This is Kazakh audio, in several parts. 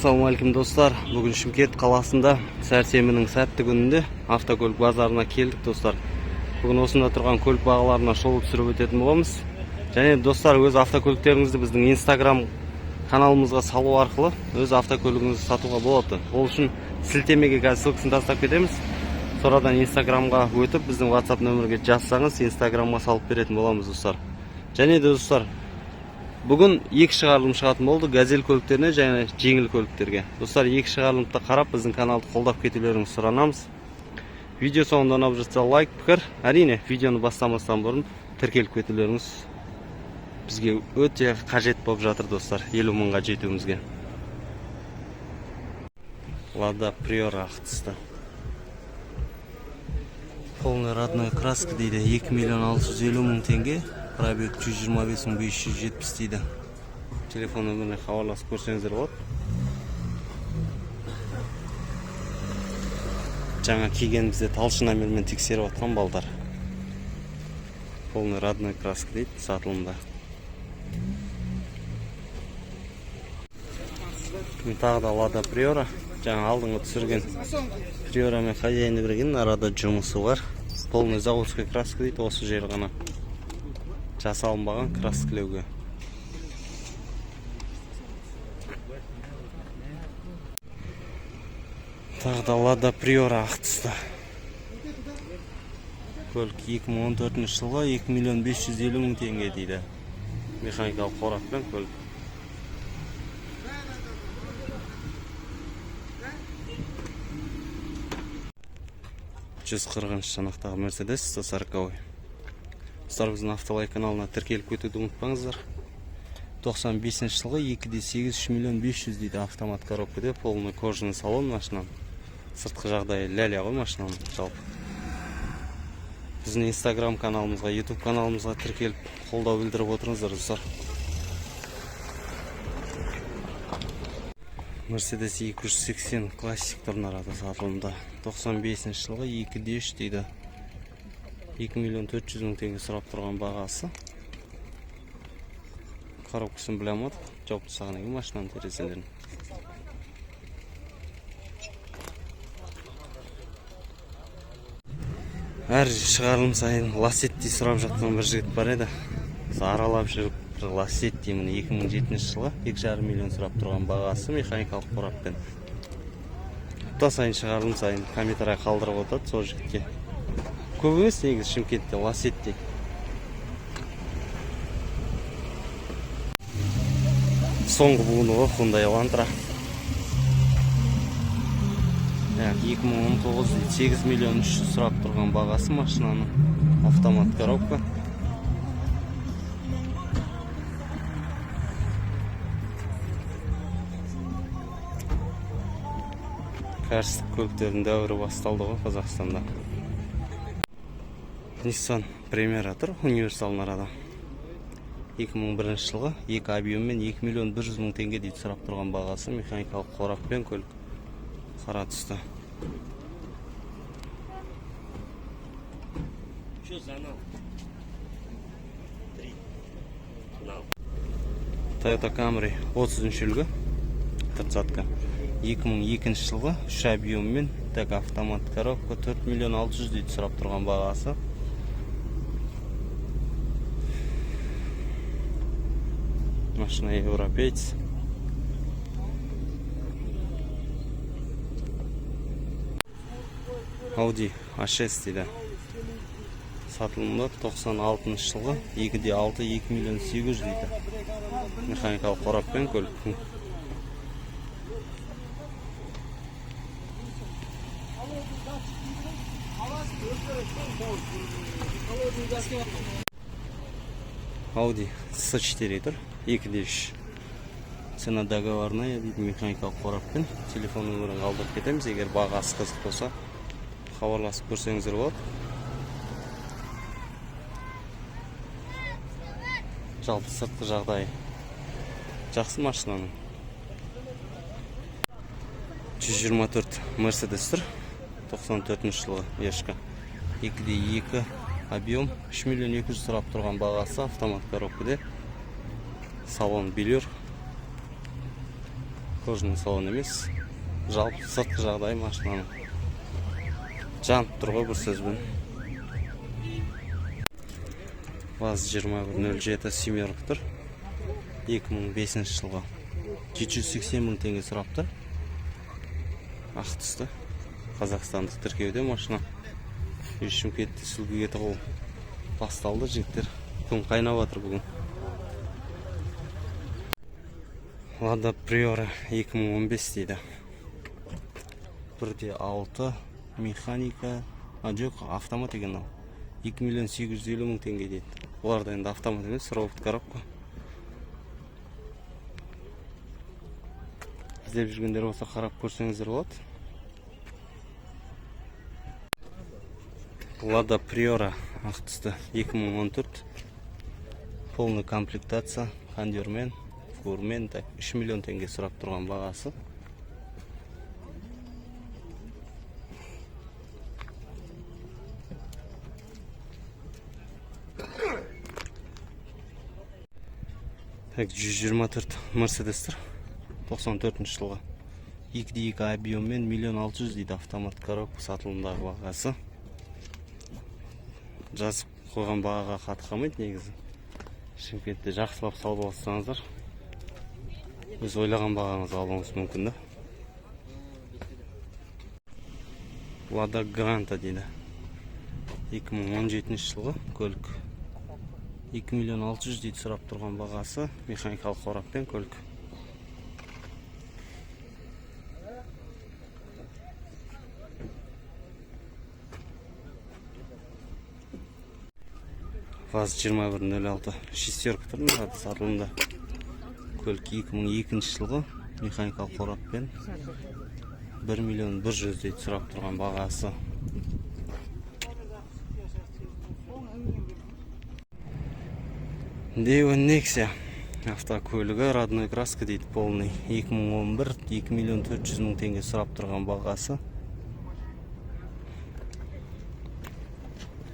Ассалаумағалейкум, достар! Бүгін Шымкент қаласында сәрсенбінің сәтті күнінде автокөлік базарына келдік, достар. Бүгін осында тұрған көлік бағаларына шолу түсіріп өтетін боламыз. Және, достар, өз автокөліктеріңізді біздің Инстаграм каналымызға салу арқылы өз автокөлігіңізді сатуға болады. Ол үшін сілтемеге қазір ссылкасын тастап кетеміз. Содан Инстаграмға өтіп, біздің WhatsApp нөмірге жазсаңыз, Инстаграмға салып беретін боламыз, достар. Және де, достар, бүгін екі шығарылым шығатын болды: газель көліктеріне және жеңіл көліктерге. Достар, екі шығарылымды қарап, біздің каналды қолдап кетулеріңізді сұранамыз. Видео соңында ұнап жатса, лайк, пікір, әрине, видеоны бастамастан бұрын тіркеліп кетулеріңіз бізге өте қажет болып жатыр, достар, 50 мыңға жетуімізге. Лада Приора ақ түсті, полный родной краска дейді, 2 миллион 650 мың теңге, пробег 125 мың 570 дейді. Телефон нөміріне хабарласып көрсеңіздер болады. Жаңа келгенімізде толщиномермен тексеріп жатқан балдар. Полный родной краска дейді, сатылымда. Міне, тағы да Лада Приора. Жаңа алдыңғы түсірген Приора мен хозяины берген, арада жұмысы бар. Полный заводской краска дейді, осы жері ғана жасалынбаған краскілеуге. Тағы да Лада Приора ақ түсті көлік, 2014 жылғы, 2 миллион 550 мың теңге дейді, механикалық қораппен көлік. 140-шанақтағы Мерседес 140. Достар, біздің Автолайк каналына тіркеліп кетуді ұмытпаңыздар. 95 жылғы, 2-де 8, 3 миллион 500 дейді, автомат коробкада, полный кожаный салон. Машинаның сыртқы жағдайы ляля ғой машинаның. Жалпы, біздің Инстаграм каналымызға, Ютуб каналымызға тіркеліп, қолдау білдіріп отырыңыздар, достар. Мерседес 280 классик тұр арада сатылымда, 95 жылғы, 2-де 3 дейді, 2 миллион 400 мың теңге сұрап тұрған бағасы. Коробкасын біле алмадық, жауып тастаған екен машинаның терезелерін. Әр шығарылым сайын Лассетти сұрап жатқан бір жігіт бар еді. Осы аралап жүріп бір Лассетти, міне, 2007 жылы, 2,5 миллион сұрап тұрған бағасы, механикалық қораппен. Апта сайын, шығарылым сайын комментарий қалдырып отырады сол жігітке. Көп емес негізі Шымкентте Лассетти. Соңғы буыны ғой Hyundai Elantra. Так, 2019 дейді, 8 миллион 300 сұрап тұрған бағасы машинаның, автомат коробка. Кәрістік көліктердің дәуірі басталды ғой Қазақстанда. Nissan Primera тұр универсал арада. 2001 жылғы, екі объеммен, 2 миллион 100 мың теңге дейді сұрап тұрған бағасы, механикалық қораппен көлік, қара түсті. Что за нал? Три. Нал. Toyota Camry 30 үлгі, тридцатка, 2002 жылғы, үш объеммен, так, автомат коробка, 4 миллион 600 дейді сұрап тұрған бағасы. Машина европеец. Audi A6 дейді, сатылымда, 96 жылғы, 2-де 6, 2 миллион 800 дейді, механикалық қораппен көлік. Audi S4 тұр, 2-де 3, цена договорная дейді, механикалық қораппен. Телефон нөмірін қалдырып кетеміз, егер бағасы қызық болса, хабарласып көрсеңіздер болады. Жалпы, сыртқы жағдайы жақсы машинаның. 124 Мерседес тұр, 94 жылғы, ешкі, 2-де 2 объем, 3 миллион 200 сұрап тұрған бағасы, автомат коробкада, салон велюр. Кожаный салон емес. Жалпы сыртқы жағдайы машинаның жанып тұр ғой бір сөзбен. ВАЗ 2107 семерка тұр. 2005 жылғы. 780 мың теңге сұрап тұр. Ақ түсті. Қазақстандық тіркеуде машина. Шымкентте сүлгіге тығу басталды, жігіттер. Күн қайнап жатыр бүгін. Лада Приора 2015 дейді. 1,6 механика, а жоқ, автомат екен ол. 2 миллион 850 мың теңге дейді. Оларда енді автомат емес, робот коробка. Іздеп жүргендер болса, қарап көрсеңіздер болады. Лада Приора ақ түсті 2014, полный комплектация, кондермен, фурмен. Так, 3 миллион теңге сұрап тұрған бағасы. Так, 124 Мерседес тұр, 94 жылғы, 2,2 объеммен, 1 600 000 дейді, автомат коробка. Сатылымдағы бағасы жазып қойған бағаға қатты қалмайды негізі. Шымкентте жақсылап салып алсаңыздар, өз ойлаған бағаңызға алуыңыз мүмкін да. Лада Гранта дейді, 2017 жылғы көлік, 2 миллион 600 дейді сұрап тұрған бағасы, механикалық қораппен көлік. ВАЗ 2106 шестерка тұр мына сатылымда. Көлік 2002 жылғы, механикалық қораппен, 1 миллион 100 дейді сұрап тұрған бағасы. Daewoo Nexia автокөлігі, родной краска дейді, полный, 2011, 2 миллион 400 мың теңге сұрап тұрған бағасы,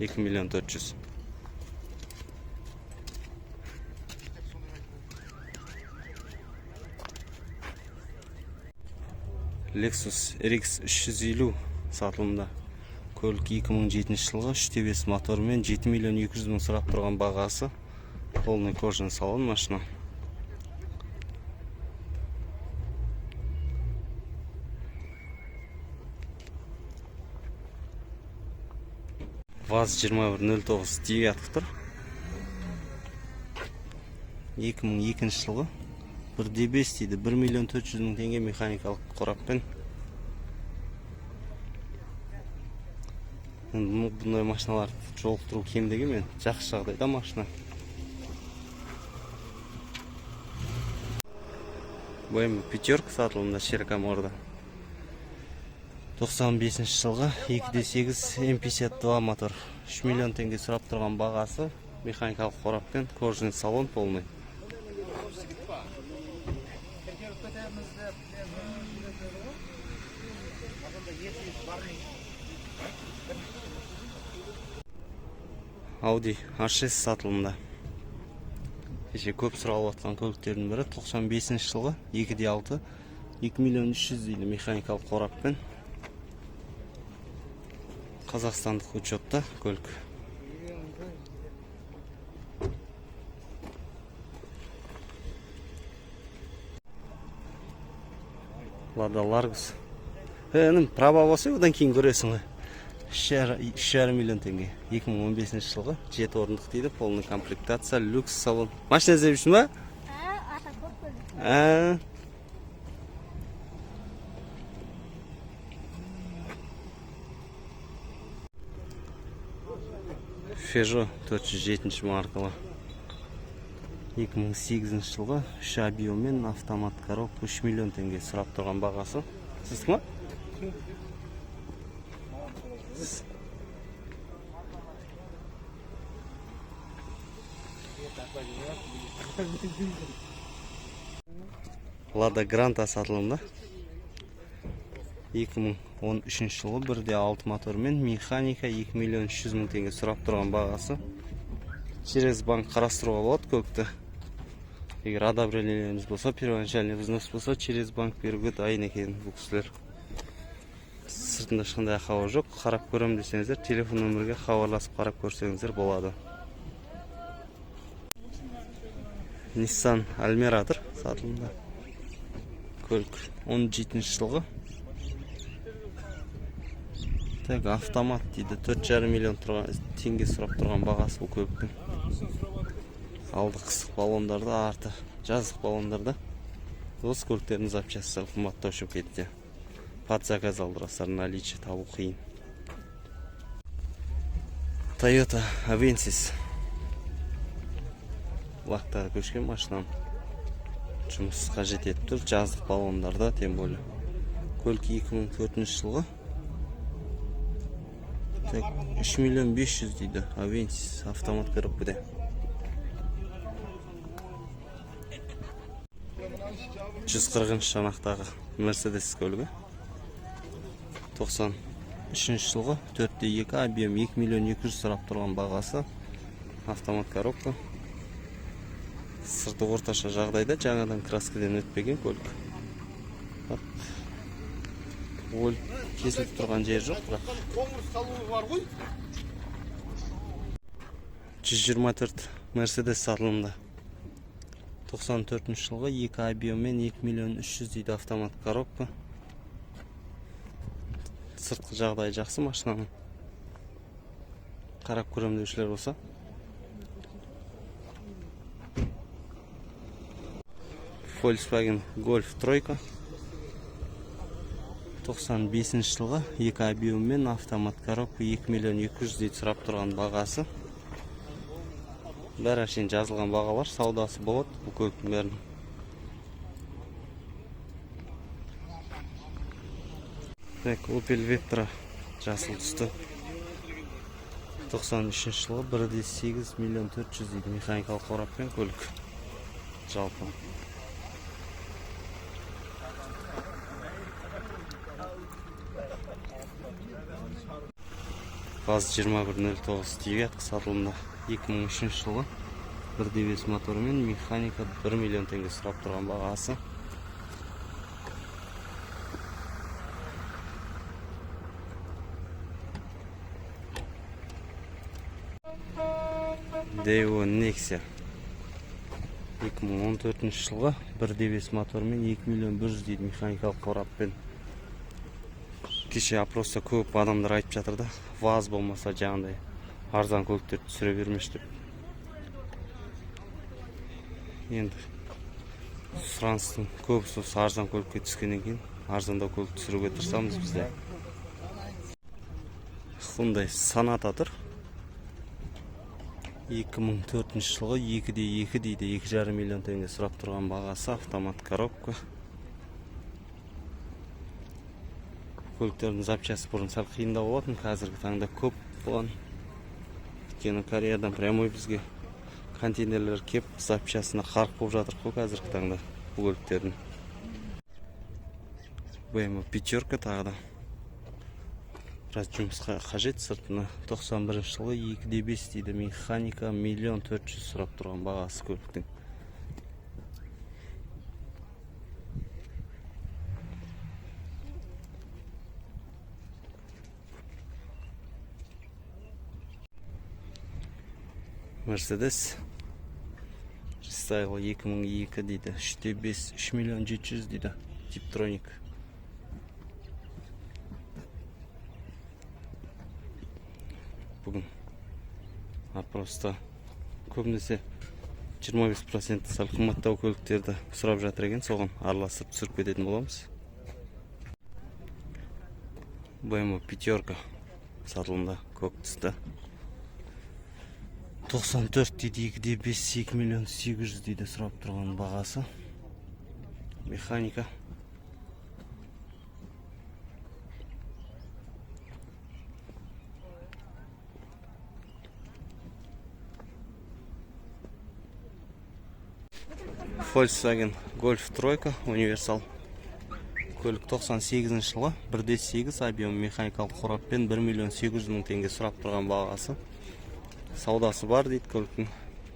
2 миллион 400. Lexus RX 350 сатылымда. Көлік 2007 жылғы, 3,5 мотормен, 7 миллион 200 мың сұрап тұрған бағасы. Полный кожаный салон машина. ВАЗ 2109 девятка тұр. 2002 жылғы, 1,5 дейді, 1 миллион 400 мың теңге, механикалық қораппен. Енді бұндай машиналарды жолықтыру кем дегенмен, жақсы жағдайда машина. BMW пятерка сатылымда, широкоморда. 95 жылғы, 2,8 М52 мотор. 3 миллион теңге сұрап тұрған бағасы, механикалық қораппен, кожаный салон полный. Тіркеліп кетеміз деп мен үйретеді ғой. Адамда ертең бармай. Audi A6 сатылымда. Кеше көп сұралып жатқан көліктердің бірі, 95 жылғы, 2,6, 2 миллион 300 дейді, механикалық қораппен. Қазақстандық учетта көлік. Лада Ларгус. Інім, права болса, одан кейін көресің ғой. 3,5 миллион теңге. 2015 жылғы, жеті орындық дейді, полный комплектация, люкс салон. Машина іздеп жүрсің ба? А, ата көп көлік. А. Peugeot 407 маркалы. 2008 жылғы, 3 объеммен, автомат коробка, 3 миллион теңге сұрап тұрған бағасы. Сіздікі ма? Лада Гранта сатылымда. 2013 жылы, 1,6 мотормен, механика, 2 миллион 300 мың теңге сұрап тұрған бағасы. Через банк қарастыруға болады көлікті. Егер одобрениеңіз болса, первоначальный взнос болса, через банк беруге дайын екен бұл кісілер. Сыртында ешқандай ақауы жоқ. Қарап көремін десеңіздер, телефон нөмірге хабарласып қарап көрсеңіздер болады. Nissan Almera тұр сатылымда. Көлік 17 жылғы. Так, автомат дейді. 4,5 миллион тұрған, теңге сұрап тұрған бағасы бұл көліктің. Алды қыстық баллондарда, арты жаздық баллондарда. Осы көліктердің запчасты сәл қымбаттау шығып кетті. Под заказ алдырасыздар, наличие табу қиын. Toyota Avensis. Лактары көшкен машинаның. Жұмыс қажет етіп тұр, жаздық баллондарда, тем более. Көлік 2004 жылғы. Так, 3 миллион 500 дейді. Avensis автомат коробкада. 140 шанақтағы Mercedes көлігі. 93 жылғы 4.2 объем 2 миллион 200 сұрап тұрған бағасы. Автомат коробка. Сырты орташа жағдайда, жаңадан краскадан өтпеген көлік. Бірақ өл кесіліп тұрған жері жоқ, бірақ Қоңыр салуы бар ғой. 124 Mercedes сатылымда. 94 жылғы 2 объеммен 2 миллион 300 дейді, автомат коробка. Сыртқы жағдайы жақсы машинаның. Қарап көрем деушілер болса. Volkswagen Golf Тройка. 95 жылғы 2 объеммен автомат коробка 2 миллион 200 дейді сұрап тұрған бағасы. Бәрі әшейін жазылған бағалар, саудасы болады бұл көліктің бәрінің. Так, Opel Vectra жасыл түсті. 93 жылғы 1,8 миллион 400 дейді, механикалық қораппен көлік. Жалпы. ВАЗ 2109 девятка сатылымда, 2003 жылғы 1.5 моторымен механика, 1 миллион теңге сұрап тұрған бағасы. Daewoo Nexia 2014 жылғы 1.5 мотормен 2 миллион 100 дейді, механикалық қораппен. Кеше опроста көп адамдар айтып жатыр да, ВАЗ болмаса жаңағыдай арзан көліктерді түсіре бермеші деп. Енді сұраныстың көбісі осы арзан көлікке түскеннен кейін арзандау көлік түсіруге тырысамыз біз де. Hyundai Sonata тұр. 2004 жылғы 2.2 дейді, 2,5 миллион теңге сұрап тұрған бағасы, автомат коробка. Көліктердің запчасты бұрын сәл қиындау болатын, қазіргі таңда көп болған. Өйткені Кореядан прямой бізге контейнерлер кеп, запчастына қарық болып жатыр қой қазіргі таңда бұл көліктердің. BMW пятерка тағы да. Біраз жұмысқа қажет сыртына. 91 жылғы 2.5 дейді, механика, 1 400 000 сұрап тұрған бағасы көліктің. Mercedes Restyle 2002 дейді, 3.5, 3 миллион 700 дейді, Tiptronic. Бүгін опроста көбінесе 25% сәл қымбаттау көліктерді сұрап жатыр екен, соған араластырып түсіріп кететін боламыз. BMW пятерка сатылымда, көк түсті. 94 дейді, 2.5, 2 миллион 800 дейді сұрап тұрған бағасы. Механика. Volkswagen Golf Тройка универсал. Көлік 98 жылғы 1.8 объем механикалық қораппен 1 миллион 800 мың теңге сұрап тұрған бағасы. Саудасы бар дейді көліктің.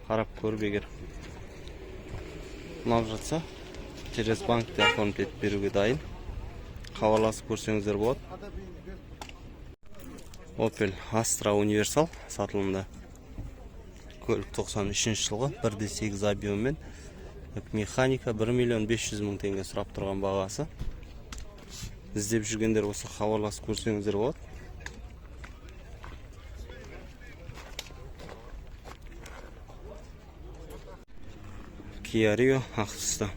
Қарап көріп егер. Ұнап жатса, через банкте оформить етіп беруге дайын. Хабарласып көрсеңіздер болады. Opel Astra Universal сатылымда. Көлік 93 жылғы 1.8 объеммен механика, 1 миллион 500 мың теңге сұрап тұрған бағасы. Іздеп жүргендер болса, хабарласып көрсеңіздер болады. Kia Rio ақ түсті.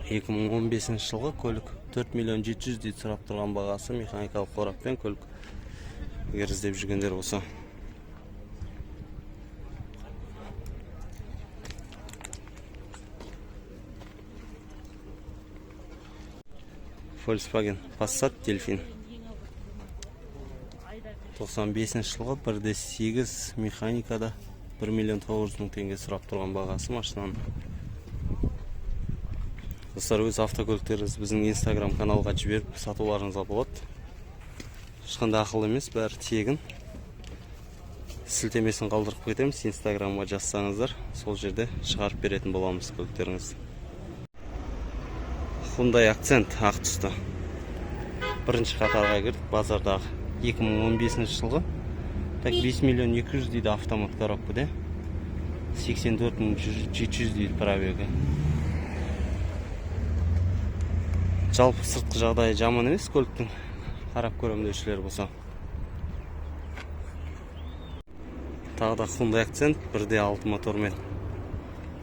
2015 жылғы көлік, 4 миллион 700 дейді сұрап тұрған бағасы, механикалық қораппен көлік. Егер іздеп жүргендер болса. Volkswagen Passat Delfin 95 жылғы 1.8 механикада, 1 миллион 900 мың теңге сұрап тұрған бағасы машинаның. Достар, өз автокөліктеріңізді біздің инстаграм каналға жіберіп сатуларыңызға болады. Ешқандай ақылы емес, бәрі тегін. Сілтемесін қалдырып кетеміз, инстаграмға жазсаңыздар, сол жерде шығарып беретін боламыз көліктеріңізді. Hyundai Accent ақ түсті. Бірінші қатарға кірдік базардағы. 2015 жылғы. Так, 5 миллион 200 дейді, автомат коробкада. 84 мың 700 дейді пробегі. Жалпы сыртқы жағдайы жаман емес көліктің. Қарап көрем деушілер болса. Тағы да Hyundai Accent 1.6 мотормен.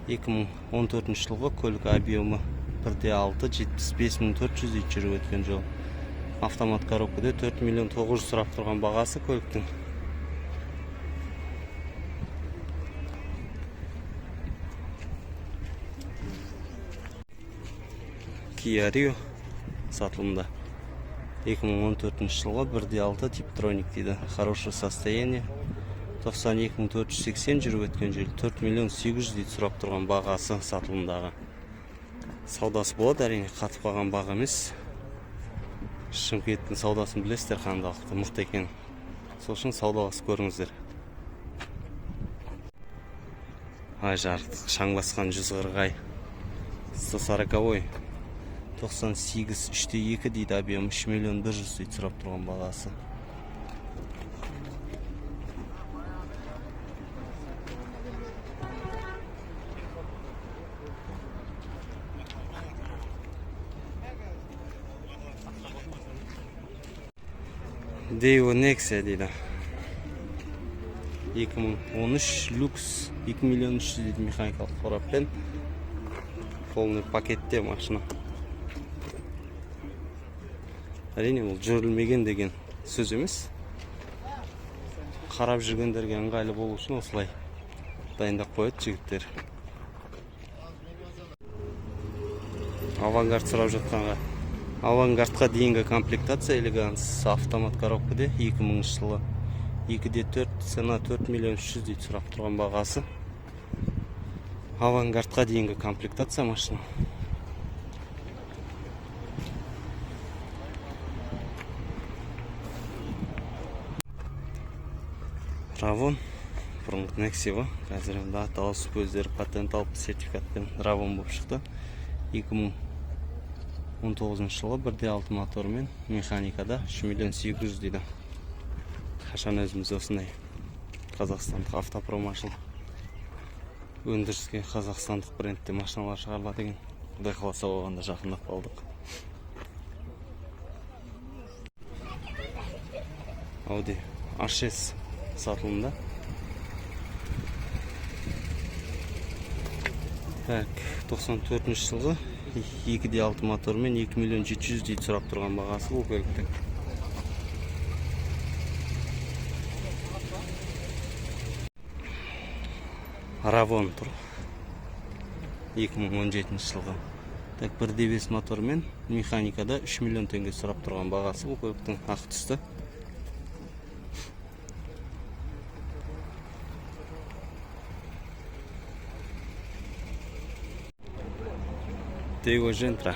2014 жылғы көлік, объемы 1.6, 75 400 дейді жүріп өткен жол. Автомат коробкада, 4 миллион 900 сұрап тұрған бағасы көліктің. Kia Rio сатылымда. 2014 жылғы 1.6 Типтроник дейді. Хорошее состояние. 92 480 жүріп өткен жел, 4 миллион 800 дейді сұрап тұрған бағасы сатылымдағы. Саудасы болады, әрине, қатып қалған баға емес. Шымкенттің саудасын білесіздер қандайлықты мықты екенін. Сол үшін саудаласып көріңіздер. Ай, жарықтық, шаң басқан 140 ай. 140 98 3-те 2 дейді объем, 3 миллион 100 дейді сұрап тұрған бағасы. Daewoo Nexia дейді. 2013 люкс, 2 миллион 300 дейді, механикалық қораппен. Полный пакетте машина. Әрине, бұл жүрілмеген деген сөз емес. Қарап жүргендерге ыңғайлы болу үшін осылай дайындап қояды жігіттер. Авангард сұрап жатқанға, Авангардқа дейінгі комплектация, Элеганс, автомат коробкада, 2000 жылы 2-де 4, цена 4 миллион 300 дейді сұрап тұрған бағасы. Авангардқа дейінгі комплектация машина. Равон, бұрынғы Nexia ғой, қазір енді аты ауысып, өздері патент алып, сертификатпен Равон болып шықты. 2019 жылы 1.6 мотормен механикада, 3 миллион 800 дейді. Қашан өзіміз осындай қазақстандық автопром ашылып, өндіріске қазақстандық брендте машиналар шығарылады деген. Құдай қаласа, оған да жақындап қалдық. Audi A6 сатылымда. Так, 94 жылғы 2.6 мотормен, 2 миллион 700 дейді сұрап тұрған бағасы бұл көліктің. Равон тұр. 2017 жылғы. Так, 1.5 мотормен механикада, 3 миллион теңге сұрап тұрған бағасы бұл көліктің, ақ түсті. Daewoo Gentra.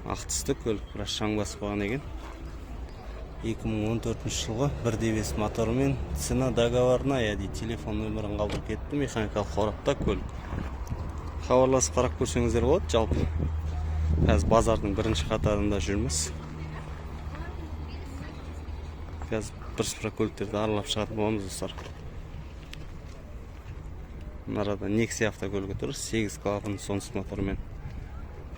Ақ түсті көлік, біраз шаң басып қалған екен. 2014 жылғы 1.5 моторымен, цена договорная дейді. Телефон нөмірін қалдырып кетті. Механикалық қорапта көлік. Хабарласып қарап көрсеңіздер болады. Жалпы қазір базардың бірінші қатарында жүрміз. Қазір бірсыпыра көліктерді аралап шығатын боламыз, достар. Мына арада Nexia автокөлігі тұр, 8 клапан Сонс моторымен.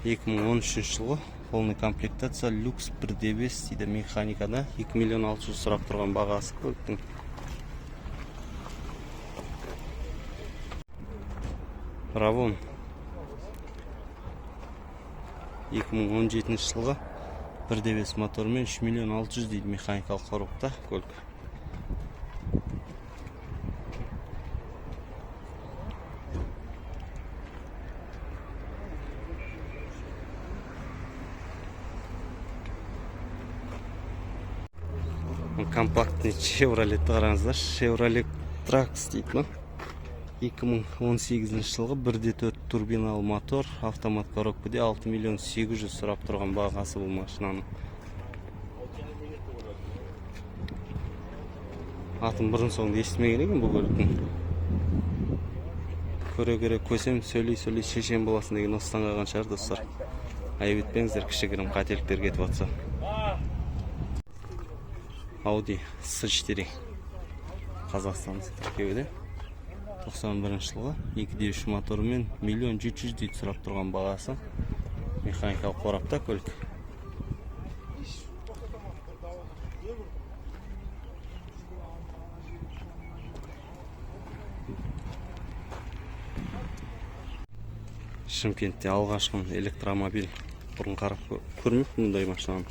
2013 жылғы, полный комплектация, люкс, 1.5 дейді, механикада. 2 миллион 600 сұрап тұрған бағасы көліктің. Равон 2017 жылғы, 1.5 мотормен, 3 миллион 600 дейді, механикалық коробка көлік. Компактный Chevrolet қараңыздар, Chevrolet Trax дейді ма, 2018 жылғы, 1.4 турбиналы мотор, автомат коробкада, 6 миллион 800 сұрап тұрған бағасы бұл машинаның. Атын бұрын соңды естімеген екенмін бұл көліктің. Көре көре көсем, сөйлей сөйлей шешен боласың деген осыдан қалған шығар, достар. Айып етпеңіздер кішігірім қателіктер кетіп жатса. Audi S4, Қазақстан тіркеуде, 91 жылғы, 2.3 моторымен, 1 700 000 дейді сұрап тұрған бағасы. Механикалық қорапта көлік. Шымкентте алғашқы электромобиль. Бұрын қарап көрмеппін мұндай машинаны.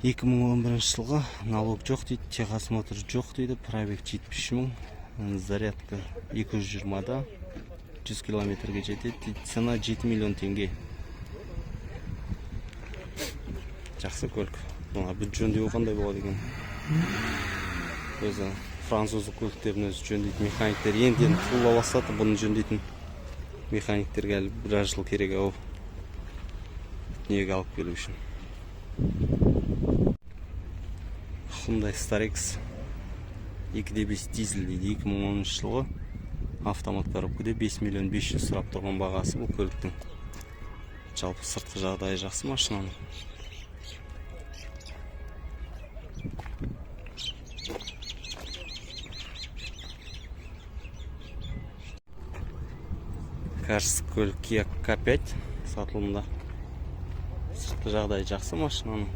2011 жылғы, налог жоқ дейді, техосмотр жоқ дейді, пробег 70 мың, зарядка 220-да 100 километрге жетеді дейді. Цена 7 миллион теңге. Жақсы көлік. Мына бүт жөндеуі қандай болады екен? Өзі француздық көліктердің өзі жөндейтін механиктер енді енді туыла бастады. Бұны жөндейтін механиктерге әлі біраз жыл керек ау дүниеге алып келу үшін. Hyundai Starex, 2.5 дизель дейді, 2010 жылғы, автомат коробкада, 5 миллион 500 сұрап тұрған бағасы бұл көліктің. Жалпы сыртқы жағдайы жақсы машинаның. Кәріс көлік Kia K5 сатылымда. Сыртқы жағдайы жақсы машинаның,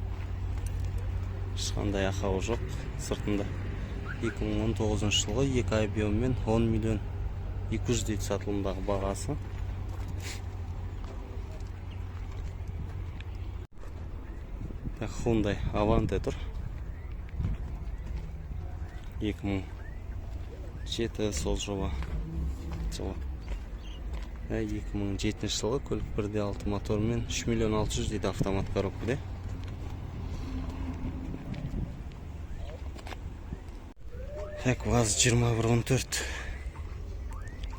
ешқандай ақауы жоқ сыртында. 2019 жылғы, екі объеммен, 10 миллион 200 дейді сатылымдағы бағасы. Так, Hyundai Avante тұр, 2007 сол жоба жылы. 2007 жылғы көлік, 1.6 мотормен, 3 миллион 600 дейді, автомат коробкада. Так, ВАЗ 2114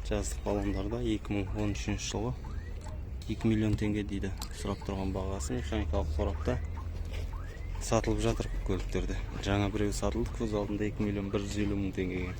жаздық баллондарда, 2013 жылғы, 2 миллион теңге дейді сұрап тұрған бағасы. Механикалық қорапта сатылып жатыр көліктерде. Жаңа біреу сатылды көз алдында 2 миллион 150 мың теңгеге.